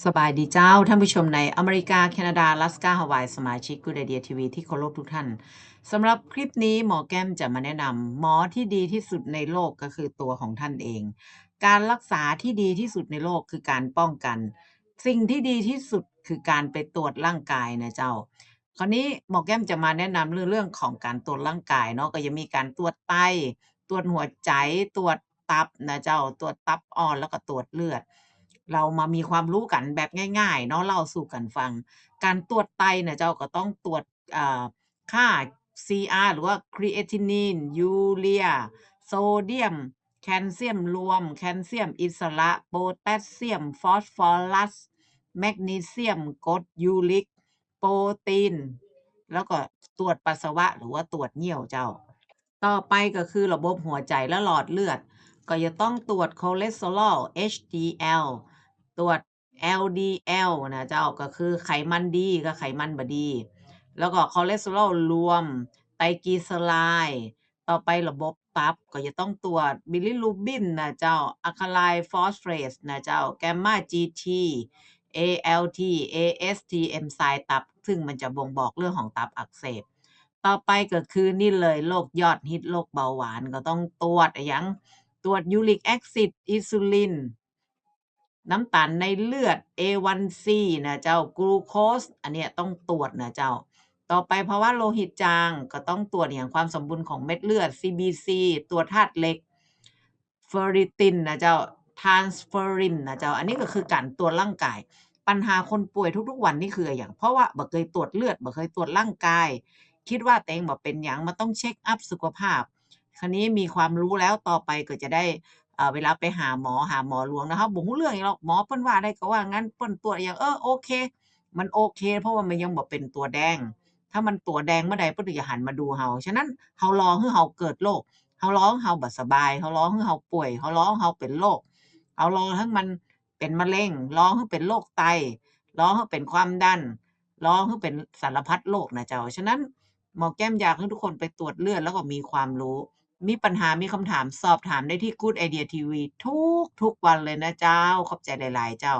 ສະບາຍດີເຈົ້າ ທ່ານຜູ້ຊົມໃນອາເມລິກາ, ແຄນາດາ, ອາລາສກາ, ຮາວາຍ, ສະມາຊິກ Good Idea ທີ ວີ ທີ່ເຄົາລົບທຸກທ່ານ. ສຳລັບຄລິບນີ້ ໝໍແກ້ມຈະມາແນະນຳ ໝໍທີ່ດີທີ່ສຸດໃນໂລກກໍຄືຕົວຂອງທ່ານເອງ. ການລັກສາທີ່ດີທີ່ສຸດໃນໂລກຄືການປ້ອງກັນ. ສິ່ງທີ່ດີທີ່ສຸດຄືການໄປຕວດຮ່າງກາຍນະເຈົ້າ. ຄາວນີ້ໝໍແກ້ມຈະມາແນະນຳເລື່ອງ ເລື່ອງຂອງການຕວດຮ່າງກາຍເນາະ, ກໍຈະມີການຕວດໄຕ, ຕວດຫົວໃຈ, ຕວດຕັບນະເຈົ້າ, ຕວດຕັບອ່ອນ ແລ້ວກໍຕວດເລືອດ. ເຮົາມາມີຄວາມຮູ້ກັນແບບງ່າຍໆເນາະ, ເລົ່າສູ່ກັນຟັງ. ການຕວດໄຕນະເຈົ້າ ກໍຕ້ອງຕວດ ເອີ ຄ່າ ຊີອາ ຫຼືວ່າ ຄຣີເອທິນິນ, ຢູເຣຍ, ໂຊດຽມ, ແຄນຊຽມລວມ, ແຄນຊຽມອິດສະຫຼະ, ໂປແທດຊຽມ, ຟອສຟໍຣັສ, ແມັກນີຊຽມ, ກົດຢູຣິກ, ໂປຣຕີນ ແລ້ວກໍຕວດປັດສະວະ ຫຼືວ່າຕວດຍ່ຽວເຈົ້າ. ຕໍ່ໄປກໍຄືລະບົບຫົວໃຈ ແລະ ຫຼອດເລືອດ, ກໍຈະຕ້ອງຕວດຄໍເລສເຕີຣອລ ເອັດດີແອລ, ຕວດ ແອລດີແອລ ນະເຈົ້າ, ກໍຄືໄຂມັນດີກັບໄຂມັນບໍ່ດີ, ແລ້ວກໍຄໍເລສເຕີຣອລລວມ, ໄຕຣກລີເຊີໄລດ, ຕໍ່ໄປລະບົບຕັບ ກໍຈະຕ້ອງຕວດບິລີຣູບິນນະເຈົ້າ, ອາຄາໄລຟອສເຟດນະເຈົ້າ, ແກມມາຈີທີ, ເອແອລທີ, ເອເອສທີ ເອັນໄຊມ໌ຕັບ, ຊຶ່ງມັນຈະບົ່ງບອກເລື່ອງຂອງຕັບອັກເສບ. ຕໍ່ໄປກໍຄືນີ້ເລີຍ ໂລກຍອດຮິດ ໂລກເບົາຫວານ, ກໍຕ້ອງຕວດອີ່ຫຍັງ? ຕວດຢູຣິກແອັດຊິດ, ອິນຊູລິນ, ນ້ຳຕານໃນເລືອດ ເອວັນຊີນະເຈົ້າ, ກລູໂຄສ, ອັນເນີ້ຍຕ້ອງຕວດນະເຈົ້າ. ຕໍ່ໄປພາວະໂລຫິດຈາງ ກໍຕ້ອງຕວດຫຍັງ? ຄວາມສົມບູນຂອງເມັດເລືອດ ຊີບີຊີ, ຕວດທາດເຫຼັກ ເຟີຣິຕິນນະເຈົ້າ, ທຣານສເຟີຣິນນະເຈົ້າ. ອັນນີ້ກໍຄືການຕວດຮ່າງກາຍ. ບັນຫາຄົນປ່ວຍທຸກໆວັນນີ້ຄືຫຍັງ? ເພາະວ່າບໍ່ເຄີຍຕວດເລືອດ, ບໍ່ເຄີຍຕວດຮ່າງກາຍ, ຄິດວ່າຕົວເອງບໍ່ເປັນຫຍັງ, ມາຕ້ອງເຊັກອັບສຸຂະພາບ. ຄາວນີ້ມີຄວາມຮູ້ແລ້ວ, ຕໍ່ໄປກໍຈະໄດ້ ເອີ ເວລາໄປຫາໝໍ, ຫາໝໍຫຼວງນະ, ເຮົາບໍ່ຮູ້ເລື່ອງຫຍັງດອກ, ໝໍເພິ່ນວ່າໃດກໍວ່ານັ້ນ, ເພິ່ນຕວດຫຍັງ ເອີ ໂອເຄ, ມັນໂອເຄ ເພາະວ່າມັນຍັງບໍ່ເປັນຕົວແດງ. ຖ້າມັນຕົວແດງເມື່ອໃດ ເພິ່ນຈະຫັນມາດູເຮົາ. ສະນັ້ນ ເຮົາລໍໃຫ້ເຮົາເກີດໂລກ, ເຮົາລໍໃຫ້ເຮົາບໍ່ສະບາຍ, ເຮົາລໍໃຫ້ເຮົາປ່ວຍ, ເຮົາລໍໃຫ້ເຮົາເປັນໂລກ, ເຮົາລໍໃຫ້ມັນເປັນມະເລັງ, ລໍໃຫ້ເປັນໂລກໄຕ, ລໍໃຫ້ເປັນຄວາມດັນ, ລໍໃຫ້ເປັນສາລະພັດໂລກນະເຈົ້າ. ສະນັ້ນ ໝໍແກ້ມຢາກໃຫ້ທຸກຄົນໄປຕວດເລືອດ ແລ້ວກໍມີຄວາມຮູ້. ມີບັນຫາ ມີຄຳຖາມ ສອບຖາມໄດ້ທີ່ Good Idea ທີ ວີ ທຸກໆວັນເລີຍນະເຈົ້າ. ຂອບໃຈຫຼາຍໆເຈົ້າ.